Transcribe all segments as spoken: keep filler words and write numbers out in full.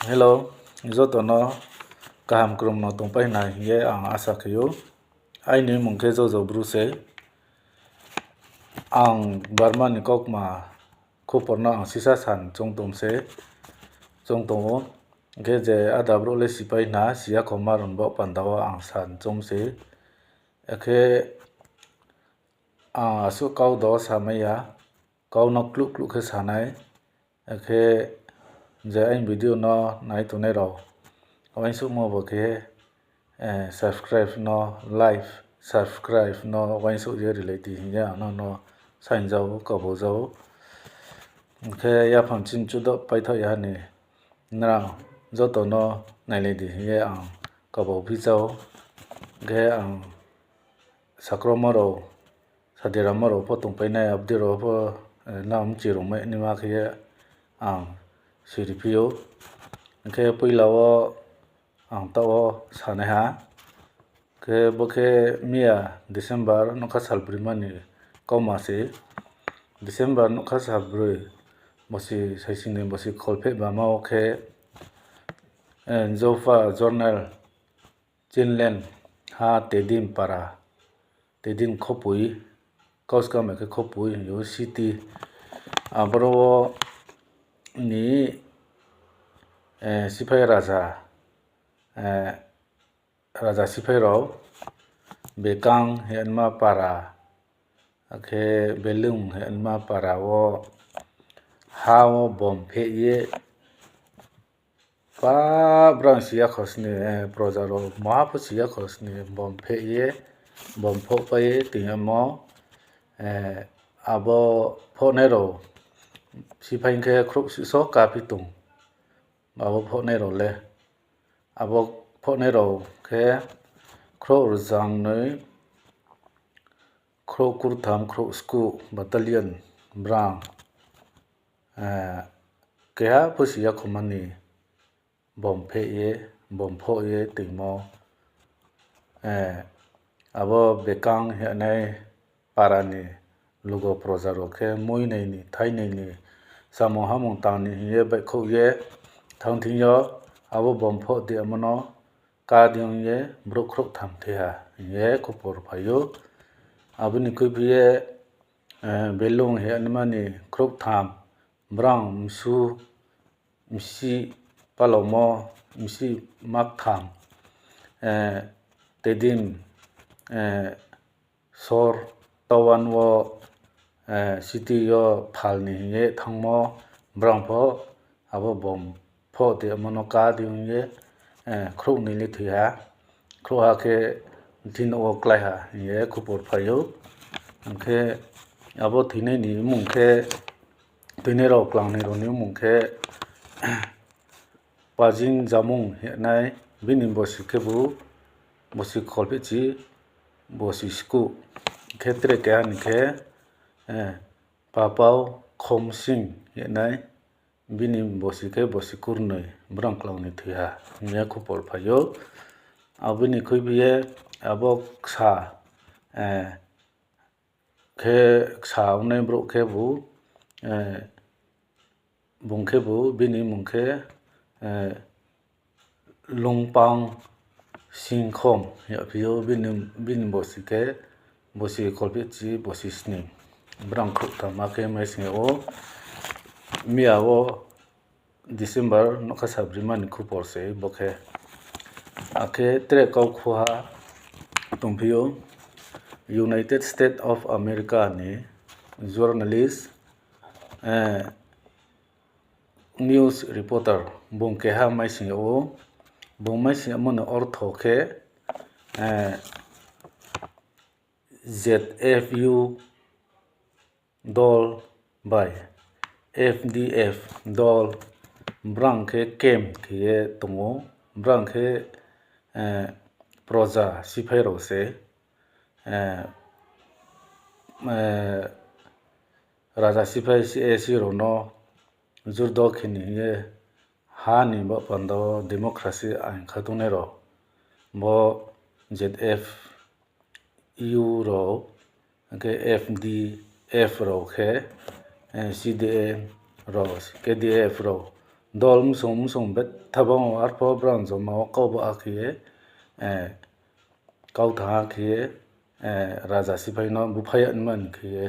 Hello, joto no kaham krum no tongpai nai hing ye ang asa khe ou. Aini mmung khe Jojo Bru se. Ang Burma ni kaukma khupor no ang sisa san choung tong se, choung tong ou. Hing khe je ada brouh le sipai na, si ya kho ma rao ni baoh panda wo ang san choung se. Akhe ang asuh kau do samai ya, kau no kluh kluh khe sa nai. Akhe je aini video no nai tongnai rao, uaingsouhmo bo khe, subscribe no, like, subscribe no uaingsouh ye rilai di hing ye ang nang no sainja ou, kabo ja ou. Hing khe yaphang chini chudo paithaoh ya ni nrao joto no nailai di hing ye ang kabo phi ja ou. Hing khe ang sakromo rao, sadiramo rao pho tongpai nai, abo dei rao pho, nang mchi rungmai naima khe ye ang siri phi ou. Hing khe poila wo ang taoh wo sanai ha. Khe bo khe miya December nougkha salbroima ni kauma se. December nougkha salbroi, bosi saising ni bosi kholpheh bama wo khe, Jopha Journal Chinland ha Tedim para, Tedim khopoi, kauskam bai khe khopoi hing ou city. Aboro wo ni, siphai raja, raja siphai rao Bekang hingma para, akhe Belung hingma para wo ha wo bomb pheh ye, pa brang si ya kho sni, proja rao maha pho si ya kho sni bomb pheh ye, bomb phohpai ye toing yamo, abo phohnai rao siphai khe khrouh si so kaphi tong, abo phohnai rao le. Abo phohnai rao khe khrouh rzangnoi, khrouh kurtham, khrouh skuh battalion brang, keha pho si ya kho ma ni bomb pheh ye, bomb phoh ye toingmo, abo Bekang hingnai para ni lugo proja rao khe mui nai ni, thai nai ni, samung hamung tang ni hing ye baihkhouh ye thanng thing yo, abo bomb phoh di amo no ká di ong ye brouh khrouhtham thoi ha hing ye khupor phai ou. Abo ni khuiphi ye, Belung hingnai ma ni khrouhtham, brang msu, msi palaomo, msi maktham, Tedim, sor, town wo, city yo phal ni hing ye thanngmo, brang pho abo bomb phoh di amo no ká di ong ye, khrouhnoi le thoi ha, khrouhha khe thing nouh wo klái ha hing ye khupor phai ou. Hing khe abo thoinai ni mmung khe, thoinai rao klangnoi rao ni mmung khe, Pajing Jamung hingnai, bini bosi khebu, bosi kholphehchi, bosi skuh, khe tre keha ni khe, Papao Khomsing hingnai, bini bosi khe bosi kurnoi, brang klangnoi thoi ha hing ye khupor phai ou. Abo ni khuiphi ye abo ksa, khe ksa ongnai brouh khebu, bung khebu bini mmung khe, Lungpang Singkhom hing yagphi ou, bini bosi khe bosi kholphehchi bosi sning, brang khrouhtham ma khe maising yag ou, miya wo December nougkha sabroima ni khupor se bo khe. Akhe tre kau khuha tongphi ou, United States of America ni journalist, news reporter, bung keha maising yag ou, bung maising yagmo ni ortho khe, Z F U dol bai F D F dol, brang khe camp khe ye tong ou, brang khe, proja siphai rao se, raja siphai C S C rao no jurdo khe ni hing ye ha ni baoh panda wo democracy ain kha tongnai rao, bo Z F U rao, khe F D F rao khe, C D N rao, K D F rao, dol msung msung betha bang wo arpho brang joma wo kau ba khe ye, kau thanng khe ye, raja siphai no buphai ya man khe ye,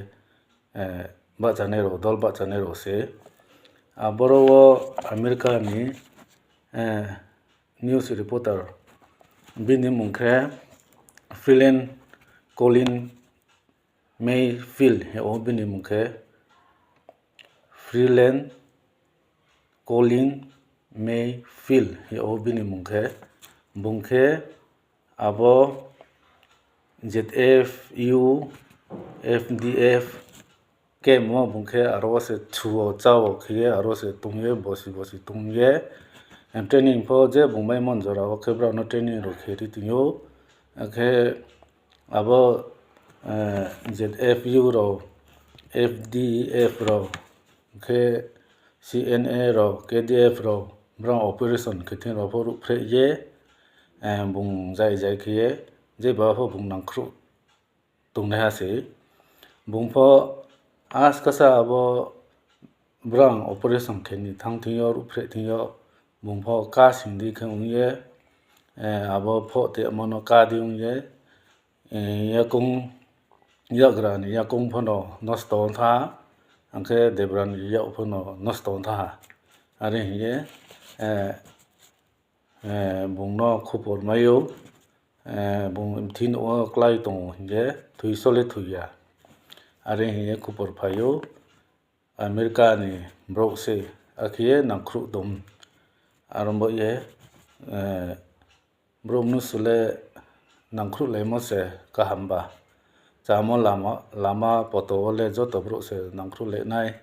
bahchanai rao, dol bahchanai rao se. Aboro wo America ni news reporter, bini mmung khe Freeland Colin Mayfield hing ou bini mmung khe. Freeland Colin Mayfield hing ou bini mmung khe. Bung khe abo Z F U, F D F camp wo bung khe aro wo se thu wo chá wo khe ye aro se tong ye bosi bosi tong ye, training pho je bung maimo jora wo khe brao no training rao khe ri tong ou. Akhe abo Z F U rao, F D F rao, khe C N A rao, K D F rao, brang operation khe thing rao pho ruhphreh ye, bung zai zai khe ye, jeba pho bung nangkhruh tongnaiha se. Bung pho askasa abo brang operation khe ni thanng thing yo, ruhphreh thing yo, bung pho ká sing di khe ong ye, abo phoh tongmo no ká di ong ye, yakoung, yakgra ni yakoung pho no nosto ong thanng ha, akhe debra ni yak pho no nosto ong thanng ha. Are hing ye, bung no khupor mai ou, bung mthi nouh wo klái tong ou hing ye, thoi so le thoi ya. Are hing ye khupor phai ou, America ni brouh se, akhe ye nangkhruh tong. Aro bo ye, brouh mnusu le nangkhruhlaimo se kaham ba. Chámo lama, lama poto wo le joto brouh se nangkhruhlai nai.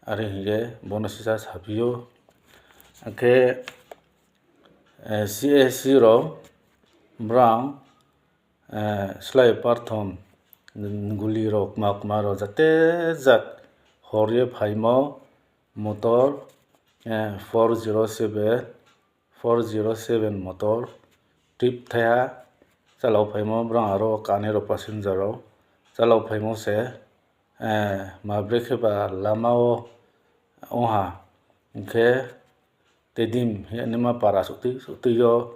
Are hing ye bo no sisa saphi ou. Akhe, C A C rao brang, slái parthom, guli rao kma kma rao jate jat hor ye phaimo motor, four zero seven, four zero seven motor, trip thaiha, chálao phaimo brang aro kanai rao passenger rao, chálao phaimo se, ma brekhe ba lama wo ong ha, hing khe Tedim hing ye naima para suhtui suhtui yo,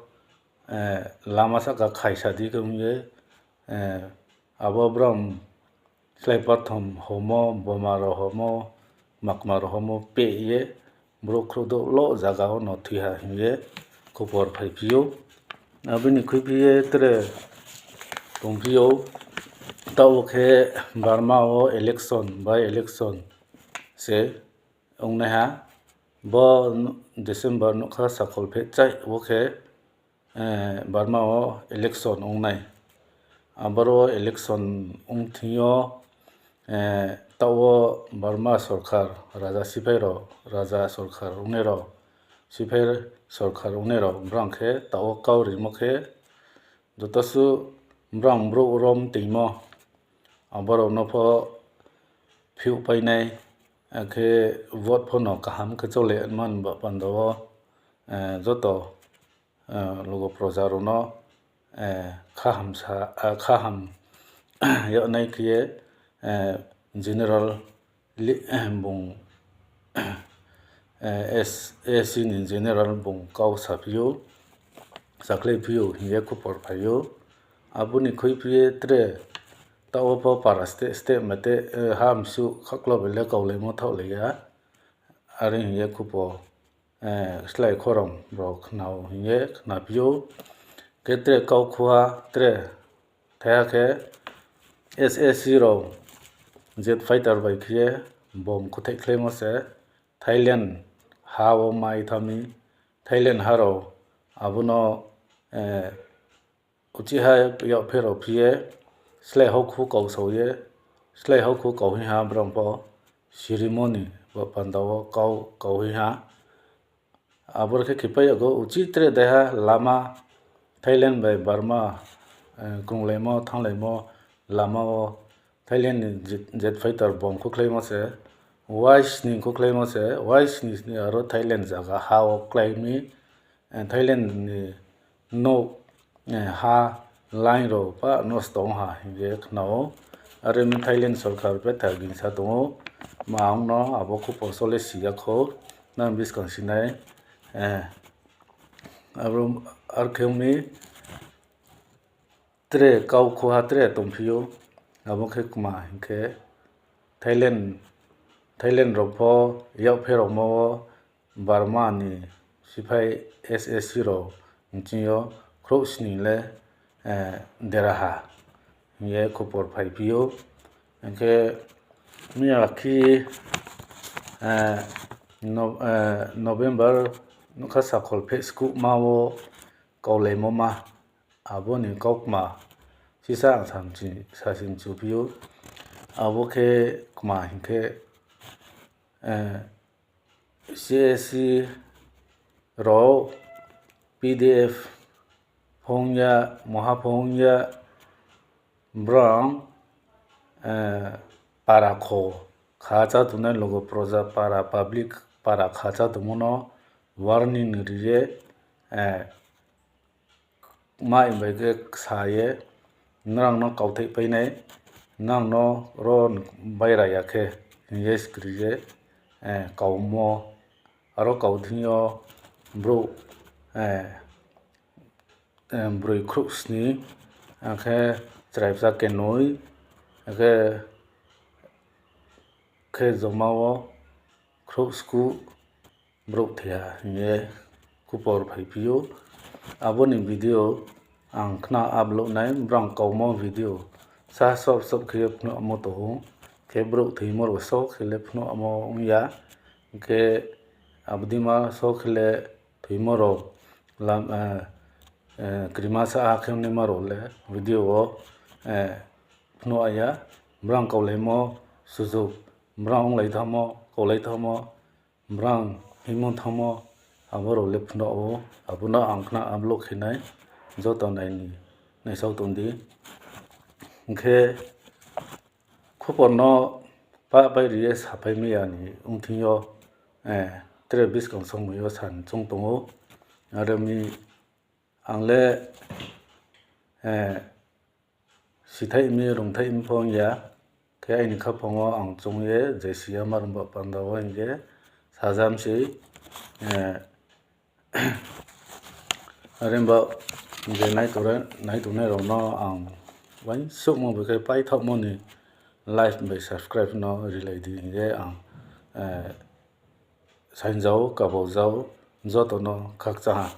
lama sahka khaisa di khe ong ye, abo brang slái parthom homo, boma rao homo, makma rao homo peh ye, brouh khrouh douh lo zaga wo no thoi ha hing ye khupor phaiphi ou. Abo ni khuiphi ye tre tongphi ou, taoh wo khe Burma wo election, by election se ongnaiha. Bo December nougkha sakhol phehchaih wo khe, Burma wo election ong nai. Aboro election ong thing yo, taoh wo Burma sorkar, raja siphai rao, raja sorkar ongnai rao, siphai sorkar ongnai rao, brang khe taoh wo kau rimo khe, joto suh brang brouh rom toingmo, aborao no pho phiouhpai nai, akhe vote pho no kaham khe chole man ba panda wo, joto, logo proja rao no, khaham yag nai khe ye, general bung, S A C ni general bung kau saphi ou, sakhlaiphi ou hing ye khupor phai ou. Abo ni khuiphi ye tre taoh wo pho para steh steh mate, ha msuh khaklo bai le kaulaimo thaohlai ya. Are hing ye khupo, slái khorang rao khna ou hing ye khnaphi ou. Khe tre kau khuha tre thaiha khe S A C rao jet fighter bai khe ye bom khuthai khlaimo se Thailand ha wo mai thanng mi, Thailand ha rao abo no, uchih ha yak pherao phi ye, slái haukhu kau sao ye, slái haukhu kau hing ha brang pho, ceremony ba panda wo kau, kau hing ha. Aboro khe khepai yago uchih tre daiha lama Thailand bai Burma, krunglaimo, thannglaimo lama wo Thailand ni jet, jet fighter bom khukhlaimo se, waisni khukhlaimo se, waisni sni aro Thailand zaga ha wo klái mi, Thailand ni nouh, ha line rao pha nosto ong ha hing ye khna ou. Are mi Thailand sorkar betha gingsa tong ou. Ma ong no abo khupo so le si ya khou. nang buskang sinai, abo, ar khe ong mi, tre kau khuha tre tongphi ou, abo khe kma hing khe, Thailand, Thailand rao pho yakpherao mo wo Burma ni siphai S S C rao nching yo khrouhsning le dera ha hing ye khupor phaiphi ou. Hing khe miya khe November nougkha sakhol pheh skuhma wo kaulaimo ma, abo ni kaukma sisa ang sa, sa simchuphi ou. Abo khe kma hing khe, C S C rao P D F phung ya, maha phung ya, brang para kho kha chá tongnai logo proja para public para kha chá tongmo no warning ri ye, mai bai khe ksa ye, nrang no kauthai pai nai, nrang no ro baira ya khe hing ye skri ye, kaumo, aro kau thing yo brouh broi khrouhsni, akhe chraibsa kenoi, akhe khe joma wo khrouhskuh brouh thoi ha hing ye khupor phaiphi ou. Abo ni video ang khna upload nai, brang kaumo video sa sop sop khe ye phnuhmo tong ou, khe brouh thoimo rao so khe le phnuhmo ong ya, khe abo deima so khe le thoimo rao, krima sa ha khe ongnaima rao le video wo phnuh ya, brang kaulaimo sujuk, brang onglai thanngmo, kaulai thanngmo, brang hingmo thanngmo, abo rao le phnuh ou, abo no ang khna upload khe nai, joto nai ni, naisao tong di. Hing khe khupor no pah pai ri ye saphai mai ya ni ongthing yo, tre buskang somoi yo san choung tong ou. Are mi ang le sithaih mi rungthaih mi pho ong ya, khe aini khaphang wo ang choung ye je si ya ma rung ba panda wo hing ye sajam sei. Are ba je nai tongnai rao no ang uaingsouhmo bai khe paithaohmo ni like bai subscribe no rilai di hing ye ang sainjao, kabau jao, joto no khakchang ha.